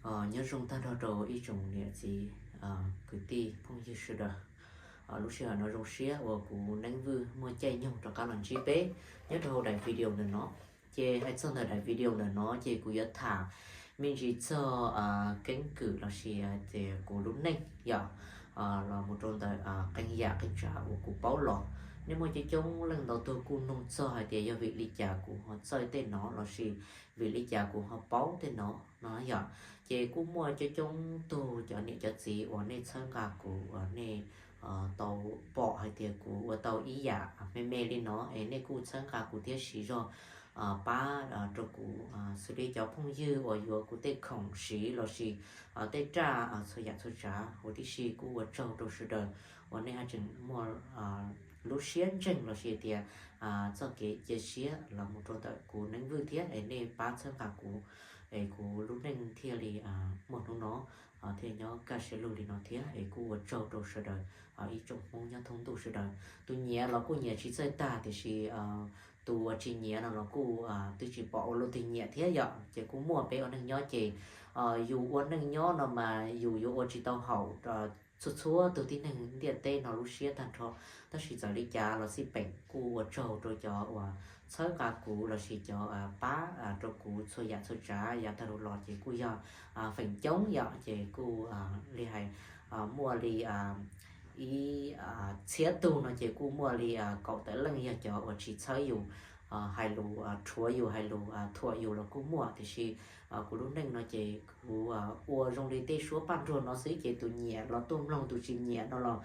Nyob zoo tag nrho rau ib tsoom niam txiv, kwv tij phooj ywg sawv daws. Lub sij hawm no zoo siab uas kuv Neeb Vwj muaj caij nyoog rov qab los ntsib peb nyob rau hauv daim video ntawm no. Ces hais txog ntawm daim video ntawm no ces kuv yuav tham me ntsis txog keeb kwm lossis tias kuv lub neej yom, los mus rau ntawm qee yam qee tsam uas kuv paub los. Nej muaj coob coob leej ntau tug kuj nug txog hais tias yog vim li cas kuv ho txawj tej no lossis vim li cas kuv ho paub tej no no yom. Ces kuj muaj coob coob tug cov niam cov txiv uas nej txhawb nqa kuv uas nej tau pom hais tias kuv ua tau ib yam me me li no es nej kuj txhawb nqa kuv thiab siv zog pab rau kuv xws li cov phooj ywg uas yuav kuv tej khoom siv lossis tej raj txhua yam txhua tsav huv tib si. Kuj ua tsaug rau sawv daws uas nej haj tseem muaj lub siab ntseeg lossis tias txoj kev cia siab los mus rau ntawm kuv Neeb Vwj thiab es nej pab txhawb nqa kuv es kuv lub neej thiaj li muaj hnub no thiaj nyob kaj siab lug li no thiab. Es kuj ua tsaug rau sawv daws ib tsoom Hmoob nyob thoob ntuj sawv daws. Tus nyiam los kuj nyiam tsis txawj tag tiam sis tus uas tsis nyiam no los kuj twb tsis pom ua luaj twg nyiam thiab yom. Ces kuj muaj peb ua neej nyob ces yus ua neej nyob no mas yus yuav ua tsis tau haum txhua txhua tus tib neeg ntiaj teb no lub siab tag nrho. Tab sis txawm li cas los xij peem kuj ua tsaug rau cov uas txhawb nqa kuv lossis cov pab rau kuv txhua yam txhua tsav yav tag los ces kuj yog feem coob yom. Ces kuj li hais muaj li ib txhiab tug no ces kuj muaj li kaum tawm leej yog cov uas tsis txhawb yus, hais lus rhuav yus, hais lus thuam yus los kuj muaj. Tiam sis kuv lub neej no ces kuv ua zoo li tej suab paj nruag no xwb ces tus nyiam los tuaj mloog, tus tsis nyiam no los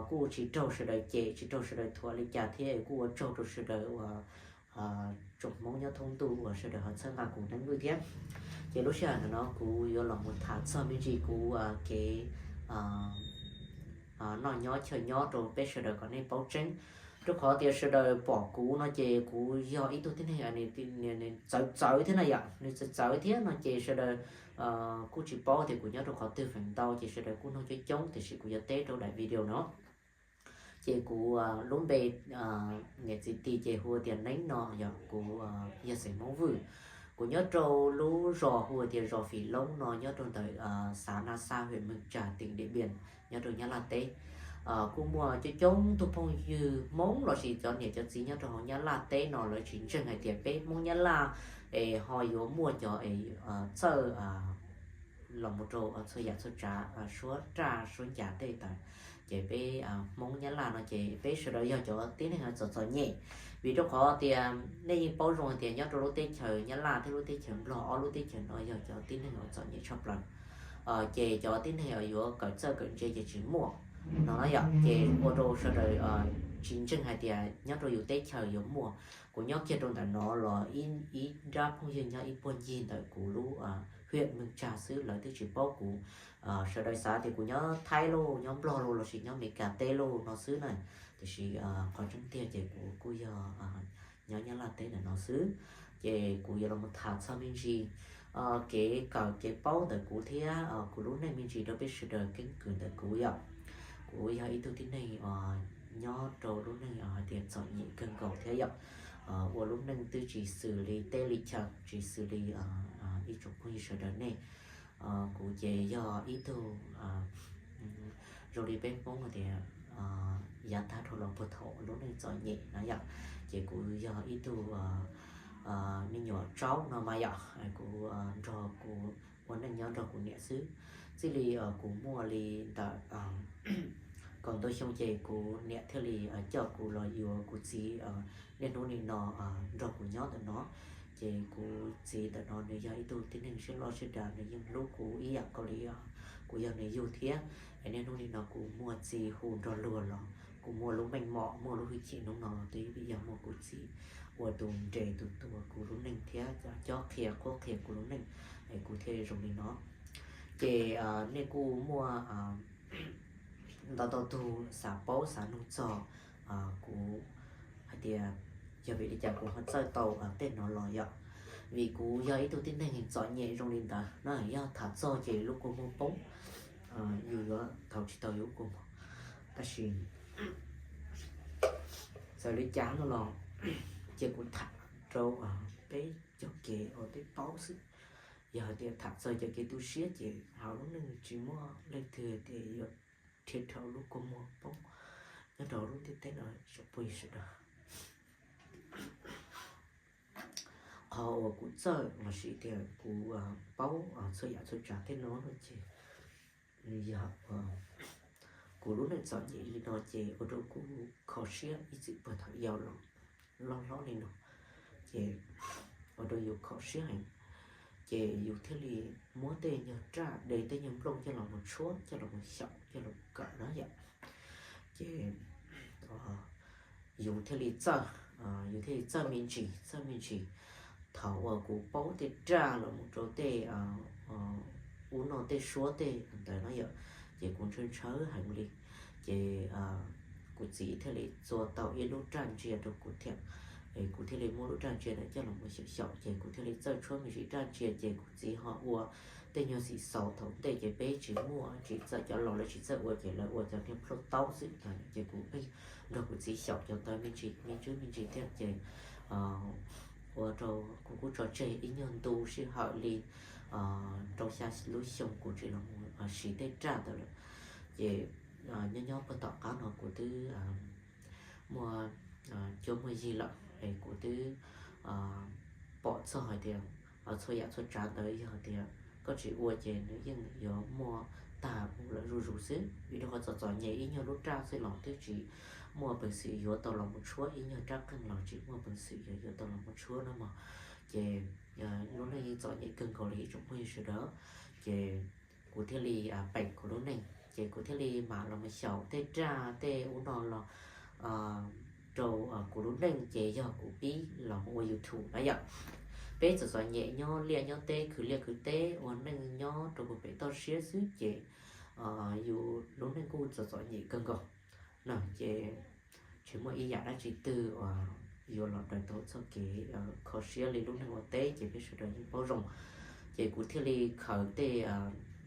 kuj tsis raug sawv daws cem, tsis raug sawv daws thuam li cas thiab. Kuj ua tsaug rau sawv daws uas tsoom Hmoob nyob thoob ntuj uas sawv daws ho txhawb nqa kuv Neeb Vwj thiab. Ces lub sij hawm ntawm no kuv yuav los mus tham txog me ntsis kuv kev noj nyob chaw nyob rau peb sawv daws kom nej paub tseeb. Rau qhov tias sawv daws pom kuv no ces kuv yog ib tug tib neeg txawv txawv thiab na yom, nws txawv txawv thiab no ces sawv daws kuj tsis paub tias kuv nyob rau qhov twg feem ntau ces sawv daws kuj nug coob coob tiam sis kuv yuav teb rau daim video no. Ces kuv lub npe niam txiv tis ces hu tias Neeb no yog kuv yog xeem Hmoob Vwj. Kuv nyob rau lub zos hu tias zos Fim Loob no nyob rau ntawm xav Na Xa, hwm Meeg Tsas, teem Diam Npias nyob rau Nyab Laj teb. Kuj muaj coob coob tug phooj ywg Hmoob lossis cov niam cov txiv nyob rau hauv Nyab Laj teb no lawv tsis ntseeg hais tias peb Hmoob Nyab Laj es ho yuav muaj cov es txawj los mus rau txhua yam txhua tsav suab raj suab ncas tej ntawd. Ces peb Hmoob Nyab Laj no ces peb sawv daws yog cov tib neeg txom txom nyem, vim rau qhov tias nej yeej paub zoo hais tias nyob rau lub teb chaws Nyab Laj thiab lub teb chaws Nplog, ob lub teb chaws no yog cov tib neeg uas txom nyem tshaj plaws. Ces cov tib neeg uas yuav kawm txawj kawm ntse ces tsis muaj no yom, ces ua rau sawv daws tsis ntseeg hais tias nyob rau yus teb chaws yuav muaj. Kuv nyob kiag rau ntawm no los ib nrab phooj ywg nyob ib puag ncig ntawm kuv lub hwm Meeg Tsas xwb lawv twb tsis paub kuv. Sawv daws xav tias kuv nyob Thaib lauj, nyob Nplog lauj lossis nyob Amelikas teb lauj no xwb na. Tiam sis qhov tseeb tiag ces kuv kuj yog nyob Nyab Laj teb ntawm no xwb. Ces kuv yuav los mus tham txog me ntsis kev kawm kev paub ntawm kuv thiab kuv lub neej me ntsis rau peb sawv daws keeb kwm ntawm kuv yom. Kuv yog ib tug tib neeg nyob rau lub neej hais tias txom nyem kawg nkaus thiab yom. Ua lub neej twb tsis xws li teb li chaw, tsis xws li ib tsoom phooj ywg sawv daws nej. Kuv ces yog ib tug zoo li peb Hmoob hais tias yav tag dhau los puag thaum lub neej txom nyem no yom. Ces kuv yog ib tug me nyuam tsaub no mas yom, kuv nrog kuv ua neej nyob nrog kuv niam xwb. Txij li kuv muaj li ntawm kaum ntau xyoo ces kuv niam thiaj li coj kuv los yuav kuv txiv niaj hnub nim no nrog kuv nyob ntawm no. Ces kuv txiv ntawm no nws yog ib tug tib neeg siab loj siab dav, nws yeej hlub kuv ib yam nkaus li kuv yog nws yug thiab. Es niaj hnub nim no kuv muaj txiv hu nrog luag los kuv muaj lub meej mom muaj lub hwj chim hnub no los twb yog muaj kuv txiv ua tus nres tus tuag kuv lub neej thiab cob qhia qhuab qhia kuv lub neej, es kuv thiaj zoo li no. Ces nej kuj muaj ntau tau tug xav paub xav nug txog kuv hais tias yog vim li cas kuv ho txawj tau tej no los yom. Vim kuv yog ib tug tib neeg txom nyem zoo li ntawd na, yog tham txog ces lub kua muag poob, yus yuav thov tsis tau yus lub kua muag. Tab sis txawm li cas no los ces kuv tham rau peb cov kev uas peb paub xwb. yog hais tias tham txog cov kev tu siab ces hauv lub neej tsis muaj leej twg tias yuav dhia dhau lub kua muag poob nyob rau lub ntiaj teb no tsoom phooj ywg sawv daws. Qhov uas kuv txawj los sis tias kuv paub txhua yam txhua tsav tej no no ces nws yog kuv lub neej txom nyem li no ces ua rau kuv kho siab ib txwm puag thaum yau los loj hlob li no, ces ua rau yus kho siab heev. Ces yus thiaj li muab tej nyuag raj de tej nyuag nplooj coj los mus tshuab, coj los mus xyaum, coj los kawm na yom. Ces yus thiaj li txawj, yus thiaj li txawj me ntsis, txawj me ntsis. Thaum uas kuv paub tej raj los mus rau tej ub no tej suab tej ntawd no yom, ces kuv ntshaw ntshaw heev li. Ces kuv txiv thiaj li txua tau ib lub raj ntsia rau kuv thiab, es kuv thiaj li muab lub raj ntsia ntawd coj los mus xyaum xyaum, ces kuv thiaj li txawj tshuab me ntsis raj ntsia. Ces kuv txiv ho ua tej nyuag xim xaus thaum ntej ces peb tsis muaj, tsis txawj, cov laus lawv tsis txawj ua ces lawv ua cov niag plhuaj taub xwb. Ces kuv pheej nrog kuv txiv xyaum cov ntawd me ntsis me ntsis me ntsis thiab ces ua rau kuv kuj tso tseg ib nyuag ntu sij hawm li rau xya lub xyoo kuv tsis los mus siv tej raj ntawd lawm. Ces nyob nyob puag tom qab no kuv twb muaj cuab muaj yig lawm es kuv twb pom txog hais tias txhua yam txhua tsav ntawd yog tias koj tsis ua ces nws yeej yuav muaj tag mus lawm zuj zus xwb. Vim rau qhov txom txom nyem ib nyuag lub raj xwb los twb tsis muaj peev xwm yuav tau los mus tshuab, ib nyuag rab qeej los tsis muaj peev xwm yuav yuav tau los mus tshuab no mog. Ces lub neej yeej txom nyem kawg nkaus li ib tsoom phooj ywg sawv daws. Ces kuv thiaj li peem kuv lub neej, ces kuv thiaj li mam los mus xyaum tej raj tej ub no los rau kuv lub neej ces yog kuv pib los mus ua YouTube na yom. Peb txom txom nyem nyob liaj nyob teb, khwv liaj khwv teb, ua neej nyob rau puag pem toj siab xwb ces yus lub neej kuj txom txom nyem kawg nkaus no ces tsis muaj ib yam dab tsi twg uas yuav los daws tau txoj kev kho siab li lub neej ua teb ces peb sawv daws yeej paub zoo. Ces kuv thiaj li khaws tej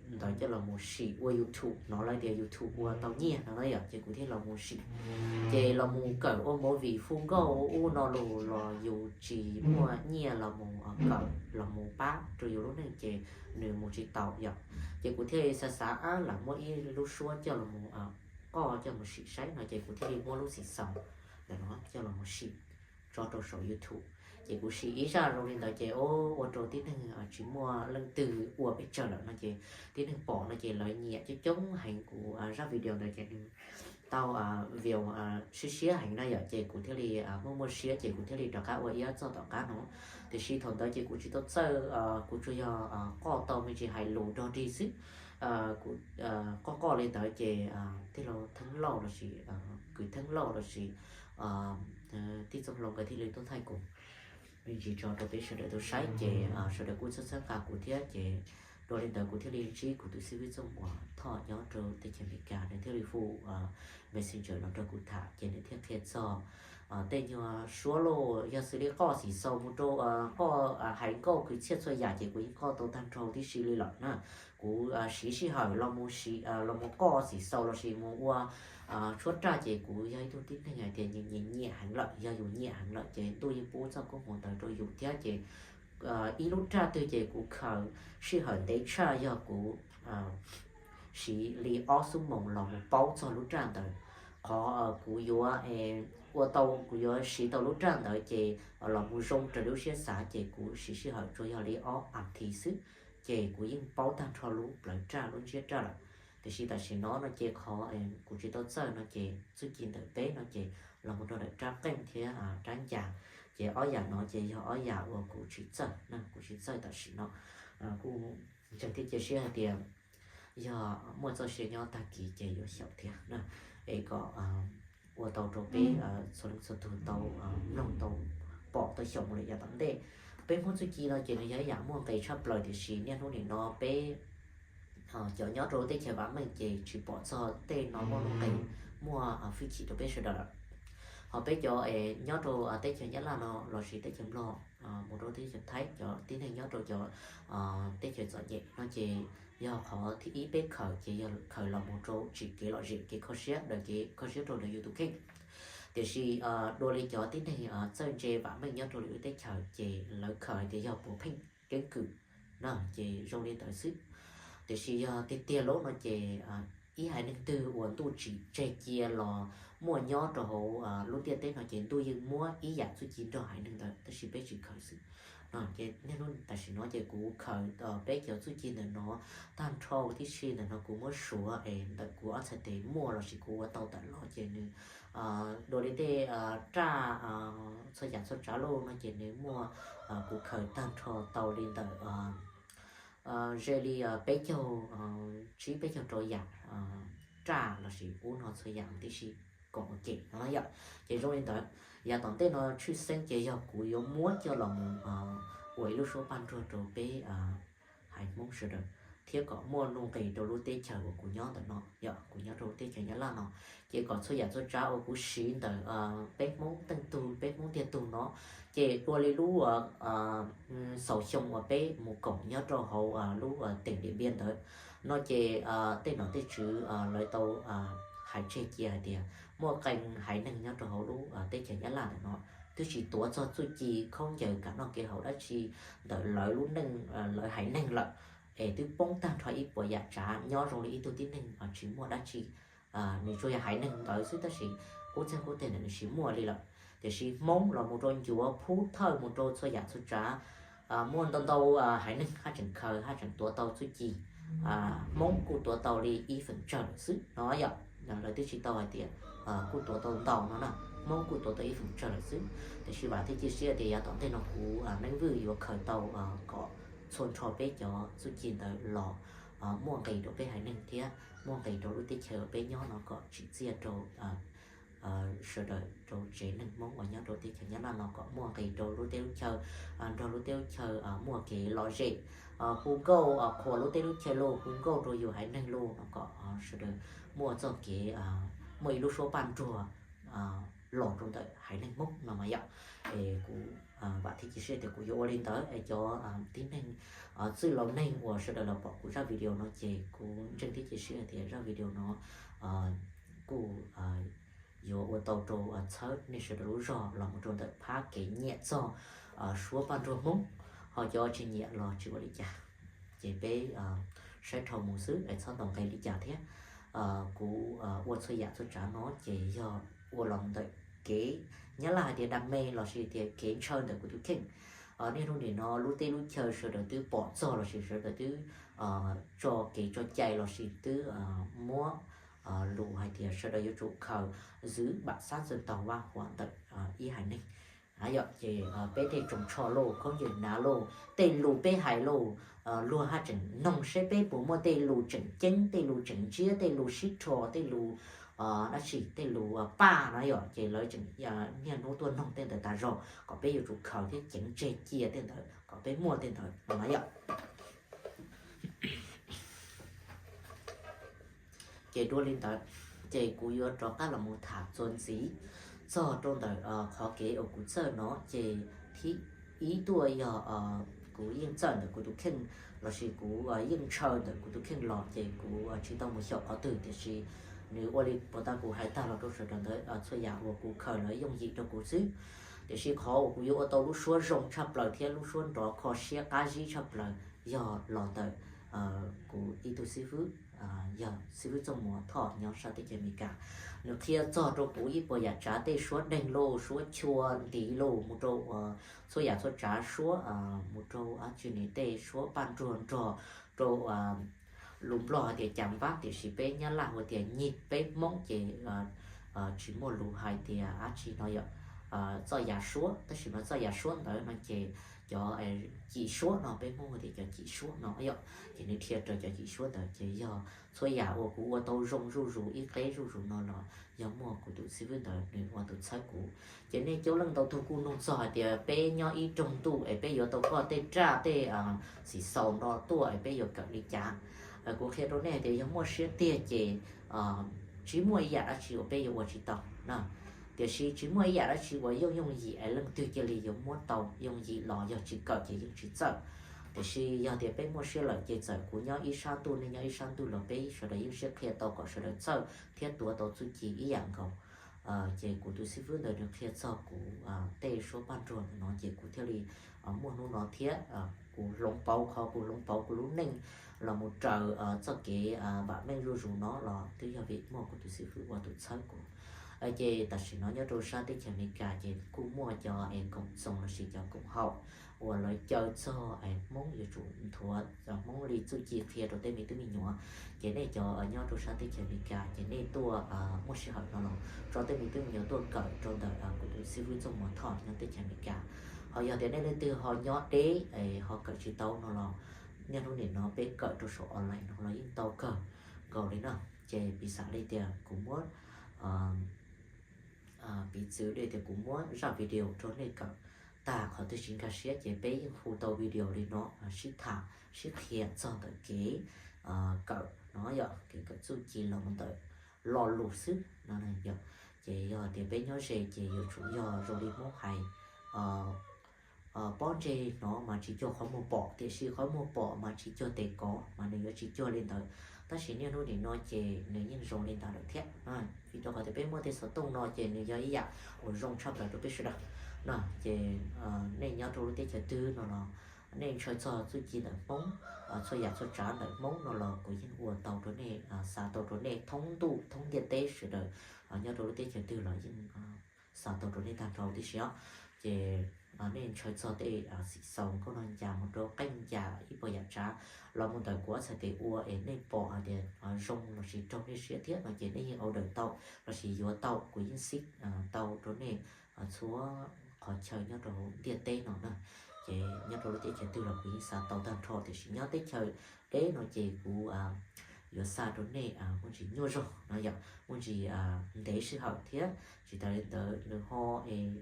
ntawd coj los mus sim ua YouTube, hnov lawv tias YouTube ua tau nyiaj no na yom, ces kuv thiaj los mus sim. Ces los mus kawm ua movie fuj nkauj ub no los los yus tsis muaj nyiaj los mus kawm los mus pab rau yus lub neej ces nws mus tsis tau yom. Ces kuv thiaj li xav xav ab lam muab ib lub suab coj los mus qoj coj mus sim saib no ces kuv thiaj li muab lub xim xaus ntawm no coj los mus sim tso rau saum YouTube. Ces kuv sim ib zaj zoo li ntawd ces ua rau tib neeg tsis muaj leej twg ua pes tsawg lawm no ces tib neeg pom no ces lawv nyiam coob coob heev kuv zaj video ntawd ces nws tau view siab siab heev na yom, ces kuv thiaj li muaj muaj siab ces kuv thiaj li rov qab ua ib zaj txoj tom qab no. Tiam sis thaum ntawd ces kuv tsis tau txawj, kuv tsuas yog qoj tau me ntsis hais lus dog dig xwb. Kuv qoj qoj li ntawd ces tij laug Theeb Lauj lossis kwv Theeb Lauj lossis tij Txooj Hlau nkawd thiaj li tuaj thaij kuv me ntsis tso rau peb sawv daws tau saib ces sawv daws kuj txhawb txhawb nqa kuv thiab ces dua li ntawd kuv thiaj li ntsib kuv tus xib hwb Txooj Muas Thoj nyob rau teb chaws Amelikas, nws thiaj li hu Messenger los nrog kuv tham ces nws thiaj qhia txog tej nyuag suab lauj, yog xws li qoj xim xaus mus rau qoj hais nkauj kwv txhiaj txhua yam ces kuv yeej qoj tau tag nrho tib si li lawm na. Kuv siv sij hawm los mus, los mus qoj xim xaus lossis mus ua tshuab raj ces kuv yog ib tug tib neeg hais tias nyiam nyiam heev lawm. Yog yus nyiam heev lawm ces ntuj yeej pub txoj koob hmoov ntawd rau yus thiab ces ib lub raj twg ces kuv khaws sij hawm ntev tshaj yog kuv siv li ob xuab moos los mus paub txog lub raj ntawd. Qhov kuv yuav ua tau, kuv yuav siv tau lub raj ntawd ces los mus zoo raws li lub siab xav ces kuv siv sij hawm tsuas yog li ob as thiv xwb ces kuv yeej paub tag nrho lub plawv raj lub ntsiab raj lawm. Tiam sis tam sim no no ces qhov kuv tsis tau txawj no ces txuj ci ntawm peb no ces los mus rau ntawm rab qeej thiab rab ncas, ces ob yam no ces yog ob yam uas kuv tsis txawj na, kuv tsis txawj tam sim no. Kuj ntseeg thiab cia siab hais tias yog muaj txoj sia nyob tag kis ces yuav xyaum thiab na, es kom ua tau rau peb txhua leej txhua tug tau mloog tau pom tau xyaum mus lawm yav tom ntej. Peb Hmoob txuj ci no ces nws yog ib yam muaj nqis tshaj plaws tiam sis niaj hnub nim no peb cov nyob rau teb chaws vam meej ces tsis pom txog tej no muaj nuj nqis, muaj fwj chim rau peb sawv daws lawm. Ho peb cov nyob rau teb chaws Nyab Laj no lossis teb chaws Nplog mus rau teb chaws Thaib, cov tib neeg nyob rau cov teb chaws txom nyem no ces yog qhov thib ib peb khaws ces yog khaws los mus rau tsim kev lom zem kev kho siab, daws kev kho siab rau ntawm yus tus kheej. Tiam sis dua li cov tib neeg txawj ntse vam meej nyob rau lwm lub teb chaws ces lawv khaws hais tias yog puas pheej keeb kwm no ces zoo li ntawd xwb. Tiam sis yog tiag tiag lub no ces ib haiv neeg twg uas ntuj tsim tseg cia los muaj nyob rau hauv lub ntiaj teb no ces ntuj yeej muab ib yam txuj ci nrog haiv neeg ntawd tab sis peb tsis khaws xwb. No ces niaj hnub tam sim no ces kuv khaws peb cov txuj ci ntawm no tag nrho tib si ntawm no kuv muab suav es ntawm kuv ob txhais tes muaj lossis kuv ua tau tawm los ces nws dua li tej raj txhua yam txhua tsav lauj no ces nws muaj, kuv khaws tag nrho tau li ntawm ze li peb caug, tsib peb caug rau yam raj lossis ub no txhua yam tib si koom ua ke no yom. Ces zoo li ntawd, yav tom ntej no tshwj xeeb ces yog kuv yuav muab coj los mus ua ib lub suab paj nruag rau peb haiv Hmoob sawv daws thiab kom muaj nuj nqis rau lub teb chaws uas kuv nyob ntawm no yom, kuv nyob rau lub teb chaws Nyab Laj no. Ces kom txhua yam txhua tsav uas kuv siv ntawm peb Hmoob teej tug peb Hmoob tiag tug no ces dua li lub xaus xyoo uas peb mus koom nyob rau hauv lub teem Diam Npiaj ntawd no ces tej nom tej tswv lawv tau hais tseg cia hais tias muaj qee haiv neeg nyob rau hauv lub teb chaws Nyab Laj ntawm no twb tsis tuav txog txuj ci khaub ncaws kam noj kev haus dab tsi ntawm lawv lub neej, lawv haiv neeg lawm, es twb poob tag nrho ib puas yam tsav nyob zoo li ib tug tib neeg tsis muaj dab tsi. Nws tsuas yog haiv neeg ntawd xwb tab sis qub txeeg qub teg ntawm nws tsis muaj li lawm. Tiam sis Hmoob los mus rau ncuav phub thawj mus rau txhua yam txhua tsav, muaj ntau ntau haiv neeg haj tseem khaws haj tseem tuav tau txuj ci. Hmoob kuj tuav tau li ib feem tsawg lawm xwb no yom. Lawv twb tsis tau hais tias kuj tuav tau ntau no na, Hmoob kuj tuav tau ib feem tsawg lawm xwb. Tiam sis vam thiab cia siab tias yav tom ntej no kuv Neeb Vwj yuav khaws tau kom txhua nrho peb cov txuj ci ntawd los muaj nqis rau peb haiv neeg thiab muaj nqis rau lub teb chaws uas peb nyob no kom tsim txiaj rau sawv daws rau tsev neeg Hmoob uas nyob rau teb chaws Nyab Laj no kom muaj nqis rau lub teb lub chaw, nrog lub teb lub chaw muaj kev lom zem, hu nkauj qhuas lub teb lub chaw lauj, hu nkauj rau yus haiv neeg lauj no kom sawv daws muaj txoj kev, muaj ib lub suab paj nruag los rau ntawm haiv neeg Hmoob no mas yom. Es kuv vam thiab cia siab tias kuv yuav ua li ntawd es cov tib neeg txwj laus neeg uas sawv daws los pom kuv zaj video no ces kuv ntseeg thiab cia siab tias zaj video no kuj yuav ua tau rau txhawb nej sawv daws lub zog los mus rau ntawm phab kev nyiam txog suab paj nruag Hmoob, ho cov tsis nyiam los tsis ua li cas. Ces peb saib dhau mus xwb es txhob ntaus nqe li cas thiab. Kuv ua txhua yam txhua tsav no ces yog ua los ntawm kev Nyab Laj hais tias đam mê lossis tias kev ntshaw ntawm kuv tus kheej. Niaj hnub nim no lub teb lub chaw sawv daws twb pom txog lossis sawv daws twb tso kev tso cai lossis twb muab lus hais tias sawv daws yuav tsum khaws giữ bản sắc dân tộc văn hóa ntawm ib haiv neeg. Yog ces peb tej tsoos tsho lauj, khaub ncaws hnav lauj, tej lus peb hais lauj, luag haj tseem noog seb peb puas muaj tej lus tseem ceeb, tej lus tseem ntsiab, tej lus sib rho, tej lus dab tsi, tej lus paj no yom, ces lawv tseem niaj hnub tuaj noog tej ntawd tas zog kom peb yuav tsum khaws thiab ceev tseg cia tej ntawd kom peb muaj tej ntawd no yom. Ces dua li ntawd, ces kuv yuav rov qab los mus tham txuas ntxiv txog rau ntawm qhov kev uas kuv txawj no ces thib ib tuaj yog kuv yeej txawj ntawm kuv tus kheej lossis kuv yeej ntshaw ntawm kuv tus kheej los ces kuv tsis tau mus xyaum qhov twg tiam sis nws ua li puas tau kuv hais tag los rau sawv daws ntawd txhua yam uas kuv khaws lawv yooj yim rau kuv xwb. Tiam sis qhov uas kuv yuav ua tau lub suab zoo tshaj plaws thiab lub suab nrov kho siab qab zib tshaj plaws yog los ntawm kuv ib tug xib fwb, yog xib fwb Txooj Muas Thoj nyob sab teb chaws Amelikas. Nws qhia txog rau kuv ib puas yam tsav tej suab deeg lauj, suab chua ntiv lauj, mus rau txhua yam txhua tsav suab, mus rau ab tsi ne tej suab paj nruag nrog rau lus Nplog hais tias cam npab tiam sis peb Nyab Laj hu tias nyig, peb Hmoob ces tsis muaj lus hais tias ab tsi no yom, txoj yav suab, tab sis mas txoj yav suab ntawd no ces cov cim suab no peb Hmoob hu tias cov cim suab no yom, ces nws dhia raws cov cim suab ntawd ces yog txhua yam uas kuv ua tau zoo zuj zus ib qeb zuj zus no los yog muaj kuv tus xib fwb ntawd nws ua tus txhawb kuv. Ces nej coob leej ntau tug kuj nug txog hais tias peb nyob ib roog ntuj es peb yuav tau koj tej raj tej xim xaus no tuaj es peb yuav kawm li cas? Kuv qhia rau nej hais tias yog muaj siab tiag ces tsis muaj ib yam dab tsi uas peb yuav ua tsis tau na. Tiam sis tsis muaj ib yam dab tsi uas yooj yooj yim es leej twg cia li yuav muab tau yooj yim los yog tsis kawm ces yeej tsis txawj. Tiam sis yog tias peb muaj siab lawm ces txawm kuv nyob ib sab ntuj nej nyob ib sab ntuj los peb sawv daws yeej siab qhia tau kom sawv daws txawj thiab tuav tau txuj ci ib yam nkaus. Ces kuv tus xib fwb ntawd nws qhia txog kuv tej suab paj nruag no ces kuv thiaj li muaj hnub no thiab. kuv hloov pauv, qhov kuv hloov pauv kuv lub neej los mus raws txoj kev vam meej zuj zus no los twb yog vim muaj kuv tus xib fwb ua tus txhawb kuv. Ces tam sim no nyob rau sab teb chaws Amelikas ces kuj muaj cov es koom txoos lossis cov koom haum uas lawv caw txog es Hmoob yuav tsum nthuav Hmoob li txuj ci qhia rau tej me tub me nyuam. Ces nej cov nyob rau sab teb chaws Amelikas ces nej tuaj muaj sij hawm no los tso tej me tub me nyuam tuaj kawm rau ntawm kuv tus xib fwb Txooj Muas Thoj nyob teb chaws Amelikas. Ho yog tias nej leej twg ho nyob deb es ho kawm tsis tau no los niaj hnub nim no peb kawm rau saum online no los yeej tau kawg nkaus li na. Ces piv xam li tias kuv muab piv txwv li tias kuv muab zaj video rau nej kawm tag qhov twg tsis nkag siab ces peb yeej hu tau video li no sib tham sib qhia txog ntawm kev kawm no yom, kev kawm txuj ci los mus ntawm lo lus xwb no yom. Ces yog tias peb nyob ze ces yuav tsum yog zoo li Hmoob hais, pob ntseg hnov mas tsis cuag qhov muag pom, tiam sis qhov muag pom mas tsis cuag tes kov mas nws yuav tsis cuag li ntawd. Tab sis niaj hnub nim no ces nws yeej zoo li ntawd lawm thiab. Vim rau qhov tias peb muaj tej xov tooj no ces nws yog ib yam uas zoo tshaj plaws rau peb sawv daws no. Ces nej nyob rau lub teb chaws twg no los nej ntshaw txog txuj ci ntawm Hmoob, txhua yam txhua tsav ntawm Hmoob no los kuv yeej ua tau rau nej, xa tau rau nej thoob ntuj thoob ntiaj teb sawv daws, nyob rau lub teb chaws twg los yeej xa tau rau nej tag nrho tib si os. Ces nej ntshaw txog tej xim xaus nkauj nog ncas mus rau qeej ncas ib puas yam tsav los mus ntawm kuv ob txhais tes ua es nej pom hais tias zoo lossis raug nej siab thiab no ces nej yeej order tau lossis yuav tau, kuv yeej ship tau rau nej txhua qhov chaw nyob rau hauv ntiaj teb no na. Ces nyob rau lub teb chaws twg los kuv yeej xa tau tag nrho, tiam sis nyob teb chaws deb no ces kuv yuav xa rau nej muaj ntsis nyuaj zog no yom, muaj ntsis ntev sij hawm thiab tsis tas li ntawd nws ho es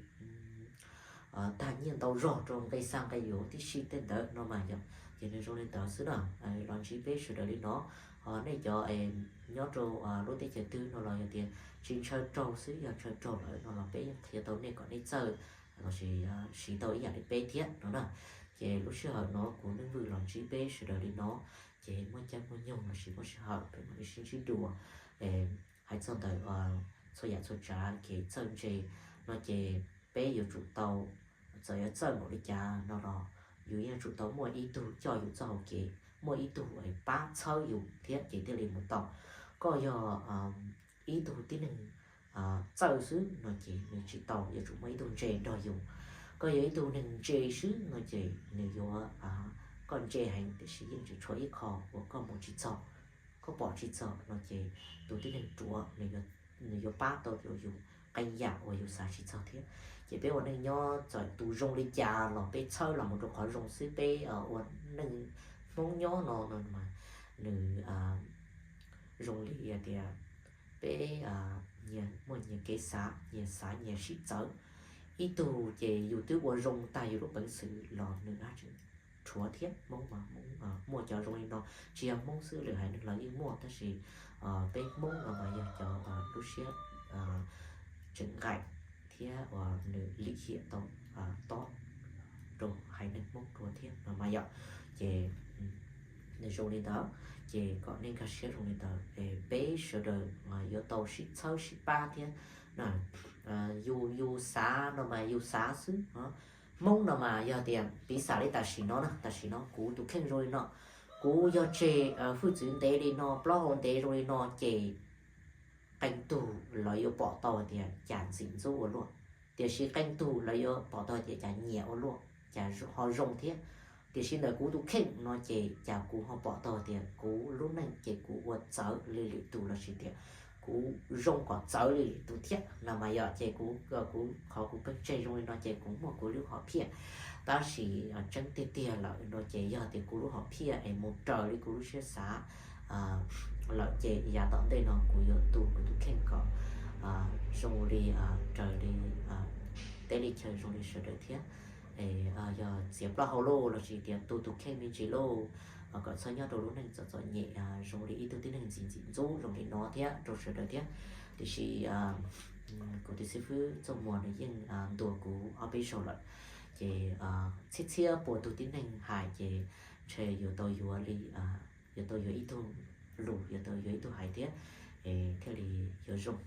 tag nyiaj ntau zog rau nqe xa nqe yuav tib si tej ntawd no mas yom. Ces nws zoo li ntawd xwb na, los ntsib peb sawv daws li no. Ho nej cov nyob rau lub teb chaws twg no los yog tias tsis ntshaw raug xwb, yog ntshaw raug lawm no los peb yeej qhia tau nej kom nej txawj lossis siv tau ib yam li peb thiab no na. Ces lub sij hawm no kuv Neej Vwm los ntsib peb sawv daws li no, ces muaj caij muaj nyoog lossis muaj sij hawm peb mam li sib ntsib dua. Hais txog ntawm txhua yam txhua tsav kev txawj ntse no ces peb yuav tsum tau, txawm yuav txawj npaum li cas no los yus yeej tsum tau muaj ib tug coj yus txoj hau kev, muaj ib tug pab txhawb yus thiab ces thiaj li mus tau. Koj yog ib tug tib neeg txawj xwb no ces nws tsis tau, yuav tsum muaj ib tug ntse nrog yus. Koj yog ib tug neeg ntse xwb no ces nws yuav, koj ntse heev tiam sis yeej tseem tshuav ib qho uas koj mus tsis txog, koj pom tsis txog no ces tus tib neeg ruam nws yuav pab tau rau yus qee yam uas yus xav tsis txog thiab. Ces peb ua neej nyob txawm tus zoo li cas los peb txhawb los mus rau qhov zoo xwb, peb ua neej Hmoob nyob no no mas nws zoo li tias peb nyias muaj nyias kev xav, nyias xav nyias sib txawv. Ib tug ces yus twb ua zoo tag yus lub peev xwm los nws dab tsi rhuav thiab. Hmoob mas Hmoob muaj cov zoo li no, tsis yog Hmoob xwb, lwm haiv neeg los yeej muaj, tab sis peb Hmoob no mas yog cov lub siab tseem nqaim thiab uas nws lim hiam tau tob rau haiv neeg Hmoob dua thiab no mas yom. Ces nws zoo li ntawd, ces kom nej nkag siab zoo li ntawd, peb sawv daws yuav tau sib txhawb sib pab thiab. Yus, yus xav no mas yus xav xwb. Hmoob no mas yog tias piv xam li tam sim no na, tam sim no kuv tus kheej zoo li no, kuv yog tseg hwj txwv ntev li no, plaub hau ntev zoo li no ces qee tug lawv yuav pom tau tias cas ntxim ntxub ua luaj, tiam sis qee tug lawv yuav pom tau tias cas nyiam ua luaj, cas ho zoo thiab. Tiam sis ntawm kuv tus kheej no ces cas kuv ho pom tau tias kuv lub neej ces kuv ua txawv li lwm tus lossis tias kuv zoo kom txawv li lwm tus thiab no mas yog ces kuv, kuv qhov kuv pheej tseg zoo li no ces kuv muaj kuv lub hom phiaj. Tab sis tseeb tiag tiag lawm no ces yog tias kuv lub hom phiaj es mus raws li kuv lub siab xav lawm ces yav tom ntej no kuv yuav tu kuv tus kheej kom zoo li, raws li teb li chaw zoo li sawv daws thiab. Yog txiav plaub hau lauj lossis tias tu tus kheej me ntsis lauj, kom txhob nyob rau lub neej txom txom nyem zoo li ib tug tib neeg ntxim ntxim ntxub zoo li no thiab rau sawv daws thiab. Tiam sis kuv tus xib fwb Txooj Muas nws yeej ntuas kuv ob peb zaug lawm, ces txhiab txhiab puas tug tib neeg hais ces ntshe yuav tau yuav li, yuav tau yuav ib tug lus, yuav tau yuav ib tug hais thiab, es thiaj li yuav zoo.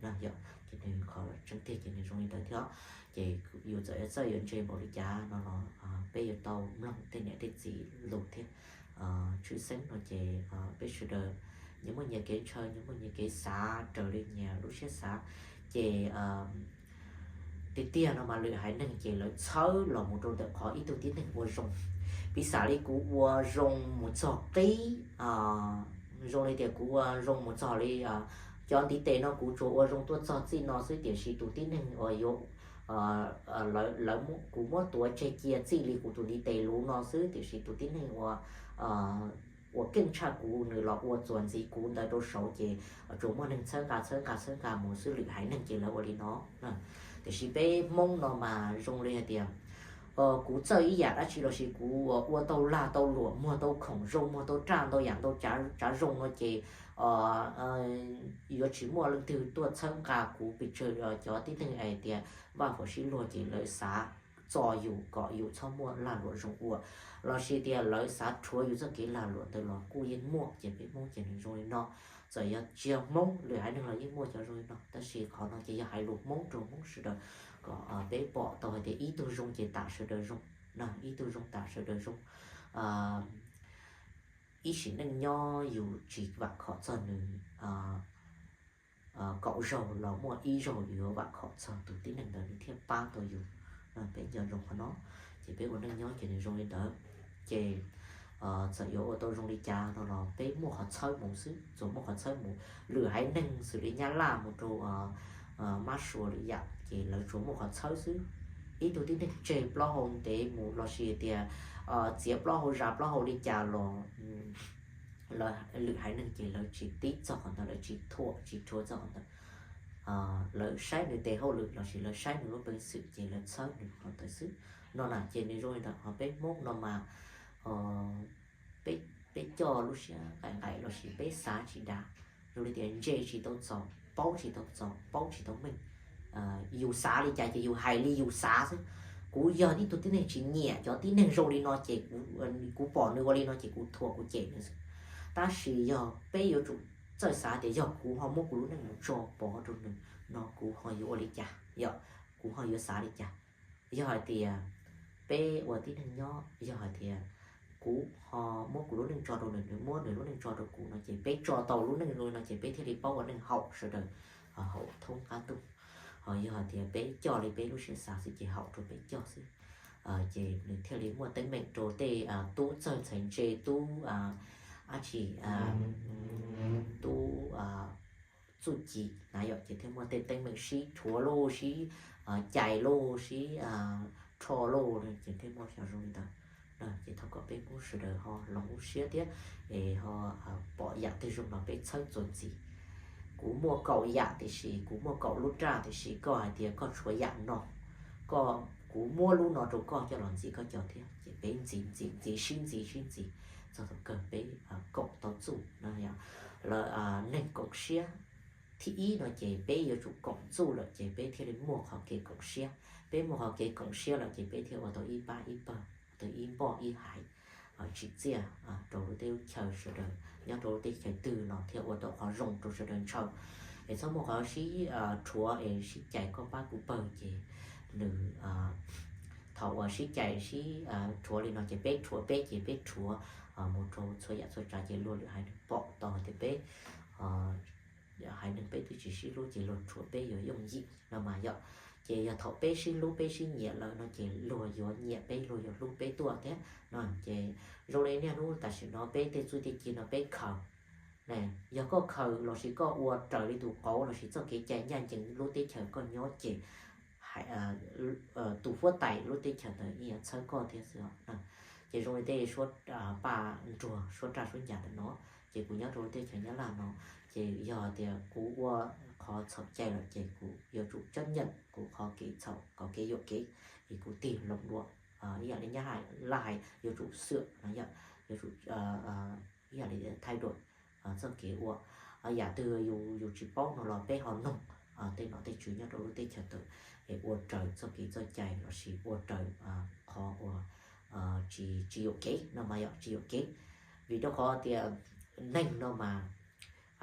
Yog, ces nws qhov tseeb tiag ces nws zoo li ntawd thiab. Ces yus txawm yuav txawj yuav ntse npaum li cas no los peb yuav tau mloog tej niam tej txiv lus thiab. Tshwj xeeb no ces peb sawv daws nyias muaj nyias kev ntshaw, nyias muaj nyias kev xav raws li nyias lub siab xav. Ces tiag tiag no mas lwm haiv neeg ces lawv txhawb los mus rau ntawm qhov ib tug tib neeg ua zoo. Piv xam li kuv ua zoo mus txog qib, zoo li tias kuv ua zoo mus txog li cov ntiv tes no kuv tsuas ua zoo tuaj txog txij no xwb, tiam sis tus tib neeg uas yuav, lawv, kuv muab tuav tseg cia txij li kuv tus ntiv tes luv no xwb, tiam sis tus tib neeg uas uas keej tshaj kuv nws los ua txuas ntxiv kuv ntawd rau saud ces tsuas muaj neeg txhawb nqa txhawb nqa txhawb nqa mus xwb. Lwm haiv neeg ces lawv ua li no. Tiam sis peb Hmoob no mas zoo li hais tias kuv txawj ib yam dab tsi los sis kuv ua tau lag tau luam, muag tau khoom zoo, muag tau raj ntau yam ntau tsav zoo no ces yuav tsis muaj leej twg tuaj txhawb nqa kuv pes tsawg. Cov tib neeg hais tias vaj huam sib luag ces lawv xav txo yus kom yus txhob muaj lag luam zoo ua, los sis tias lawv xav rhuav yus txoj kev lag luam ntawd los kuj yeej muaj. Ces peb Hmoob ces nws zoo li no. Txawm yog tsis yog Hmoob, lwm haiv neeg los yeej muaj cov zoo li no, tab sis qhov no ces yog hais lus Hmoob rau Hmoob sawv daws kom peb pom tau hais tias ib tug zoo ces tam sawv daws zoo, ib tug zoo tam sawv daws zoo. Ib sim neej nyob yus tsis vam khom txog nws kaum zaug los muaj ib zaug yus yuav vam khom txog tus tib neeg ntawd nws thiaj pab tau yus. Peb nco ntsoov qhov no, ces peb ua neej nyob ces nws zoo li ntawd. Ces txawm yuav ua tau zoo li cas no los peb muaj qhov txhawb mus xwb, tsuas muaj qhov txhawb mus. Lwm haiv neeg xws li Nyab Laj mus rau Mab Suav lwm yam ces lawv tsuas muaj qhov txhawb xwb. Ib tug tib neeg tseg plaub hau ntev mus los sis tias txiav plaub hau zas plaub hau li cas los lwm haiv neeg ces lawv tsis tib txog qhov ntawd, lawv tsis thuam tsis rhuav txog qhov ntawd. Lawv saib nws tes hauj lwm los sis lawv saib nws lub peev xwm ces lawv txhawb nws qhov ntawd xwb. No na ces nws zoo li ntawd. Ho peb Hmoob no mas peb, peb coj lub siab nqaim nqaim los sis peb xav tsis dav, zoo li tias ntse tsis tau txaus, paub tsis tau txaus, paub tsis tau meej. Yus xav li cas ces yus hais li yus xav xwb. Kuv yog ib tug tib neeg tsis nyiam cov tib neeg zoo li no ces kuv, kuv pom nws ua li no ces kuv thuam kuv cem nws xwb. Tab sis yog peb yuav tsum txawj xav tias yog kuv ho muab kuv lub neej mus tso pov rau nws no kuv ho yuav ua li cas, yog kuv ho yuav xav li cas? Yog hais tias peb ua tib neeg nyob, yog hais tias kuv ho muab kuv lub neej tso rau nws, nws muab nws lub neej tso rau kuv no ces peb tso tau lub neej no ces peb thiaj li paub ua neej haum sawv daws, haum thoob qab ntuj. Ho yog hais tias peb coj li peb lub siab xav xwb ces haum rau peb coj xwb. Ces nws thiaj li muaj teeb meem rau tej tub txawg ntxhais ntse, tub dab tsi, tub txuj ci na yom, ces thiaj muaj tej teeb meem sib rhuav lauj, sib cais lauj, sib rho lauj, ces thiaj muaj xyov zoo li ntawd. Ces thov kom peb Hmoob sawv daws ho los muab siab thiab es ho pom yam twg zoo los peb txhawb txuas ntxiv. Kuv muaj kaum yam tiam sis, kuv muaj kaum lub raj tiam sis koj hais tias koj tshuav yam no, koj, kuv muab lub no rau koj coj los ntxiv koj cov thiab. Ces peb ntxiv ntxiv ntxiv, sib ntxiv sib ntxiv txog thaum kawg peb koom tau txuj no yom. Lawv neeg koom siab thib ib no ces peb yuav tsum koom txuj lawm ces peb thiaj li muaj qhov kev koom siab. Peb muaj qhov kev koom siab lawm ces peb thiaj ua tau ib pab ib pawg, ua tau ib npoj ib haiv, tsim txiaj rau lub teb lub chaws sawv daws nyob rau lub teb chaws twg los thiaj ua tau qhov zoo rau sawv daws ntshaw. Es txhob muaj qhov sib rhuav es sib cais koj pab kuv pawg ces nws, thaum uas sib cais sib rhuav li no ces peb rhuav peb ces peb rhuav mus rau txhua yam txhua tsav ces luag lwm haiv neeg pom tau hais tias peb haiv neeg peb twb tsis sib hlub ces luag rhuav peb yuav yooj yim no mas yom. Ces yog thaum peb sib hlub peb sib nyiam lawm no ces luag yuav nyiam peb, luag yuav hlub peb tuaj thiab no. Ces zoo li niaj hnub tam sim no peb tej txuj tej ci no peb khaws. Yog koj khaws los sis koj ua raws li tus qauv los sis txoj kev cai ncaj ncees lub teb chaws koj nyob ces tus huab tais lub teb chaws ntawd yeej yuav txhawb koj thiab xwb. Ces zoo li tej suab paj nruag suab raj suab ncas ntawm no, ces kuv nyob rau lub teb chaws Nyab Laj no, ces yog tias kuv ua qhov txhaum cai lawm ces kuv yuav tsum chấp nhận kuv qhov kev txhaum, qhov kev yuam kev, es kuv tig loo dua. Ib yam li Nyab Laj hais yuav tsum sửa no yom, yuav tsum, ib yam li thay đổi txoj kev ua. Yam twg yus, yus tsis paub no los peb ho noog tej nom tej tswv nyob rau lub teb chaws ntawd es ua raws txoj kev txoj cai los sis ua raws qhov uas tsis, tsis yuam kev no mas yom, tsis yuam kev. Vim rau qhov tias neeg no mas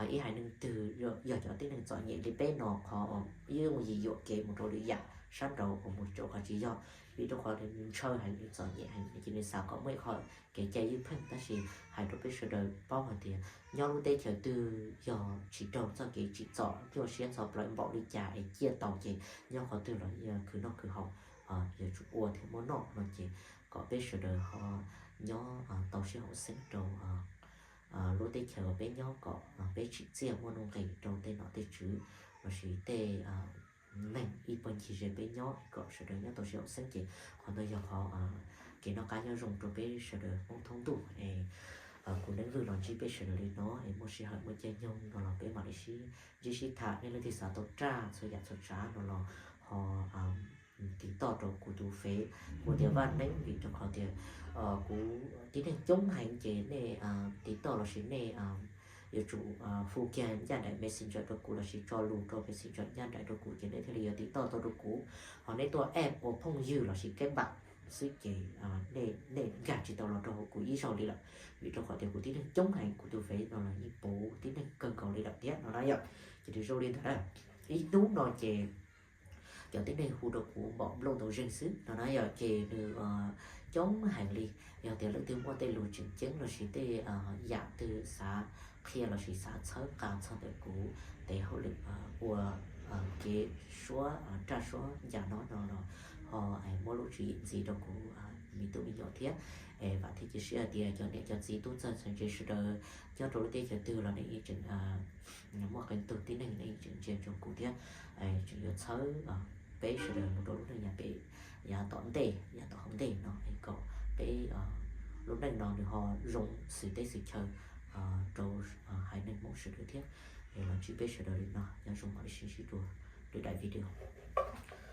ib haiv neeg twg yog cov tib neeg txom nyem li peb no, qhov yeej yim yuam kev mus rau lwm yam sab nraud uas mus rau qhov tsis yog, vim rau qhov nws ntshaw heev, nws txom nyem heev, ces nws xav kom muaj ib qho kev cai ywj pheej. Tab sis hais rau peb sawv daws paub hais tias nyob lub teb chaws twg yog tsis raug txoj kev tsim txom nyuaj siab txog plawv npaum li cas es ciaj tau ces nyob qhov twg los khwv noj khwv haus, yuav tsum ua thiaj muaj noj no ces kom peb sawv daws ho nyob tau sib haum xeeb rau lub teb chaws uas peb nyob kom peb tsim txiaj muaj nuj nqis rau tej nom tej tswv lossis tej neeg ib puag ncig ze peb nyob kom sawv daws nyob tau sib haum xeeb ces qhov ntawd yog qhov kev noj qab nyob zoo rau peb sawv daws Hmoob thoob ntuj es kuv Neeb Vwj los ntsib peb sawv daws li no es muaj sij hawm muaj caij nyoog no los peb mam li sib ntsib sib tham, nej leej twg xav tau raj txhua yam txhua tsav no los ho tiv toj rau kuv tus fev, kuv tias Vaj Neeb, vim rau qhov tias kuv tib neeg coob heev ces nej tiv toj lossis nej yuav tsum hu kiag ncaj nraim Messenger rau kuv lossis tso lus rau Messenger ncaj nraim rau kuv ces nej thiaj li yuav tiv toj tau rau kuv. Ho nej tuaj app ua phooj ywg lossis keb npam xwb ces nej nkag tsis tau los rau hauv kuv ib zaug li lawm, vim rau qhov tias kuv tib neeg coob heev, kuv tus fev no los yeej puv tib neeg kawg nkaus li lawm thiab no na yom. Ces nws zoo li ntawd na, ib hnub no ces cov tib neeg hu rau kuv npaum nplooj ntau zeeg xwb no na yom, ces nws coob heev li. Yog tias leej twg muaj tej lus tseem ceeb lossis tej yam twg xav qhia lossis xav txhawb nqa txog ntawm kuv tes hauj lwm ua kev suab raj suab ncas no no los ho muab lub tswv yim ntxiv rau kuv me tub me nyuam thiab. Es vam thiab cia siab hais tias cov niam cov txiv tub txawg txawg ntse sawv daws nyob rau lub teb chaws twg los nej yeej tseem muaj qee tug tib neeg nej yeej tseem ntsia ntsoov kuv thiab tseem yuav txhawb peb sawv daws mus rau lub neej yav pem, yav tom ntej, yav tom hauv ntej no es kom peb lub neej no nws ho zoo xws teb xws chaw rau haiv neeg Hmoob sawv daws thiab. Es los ntsib peb sawv daws li no, nyob zoo mam li sib ntsib dua lwm daim video.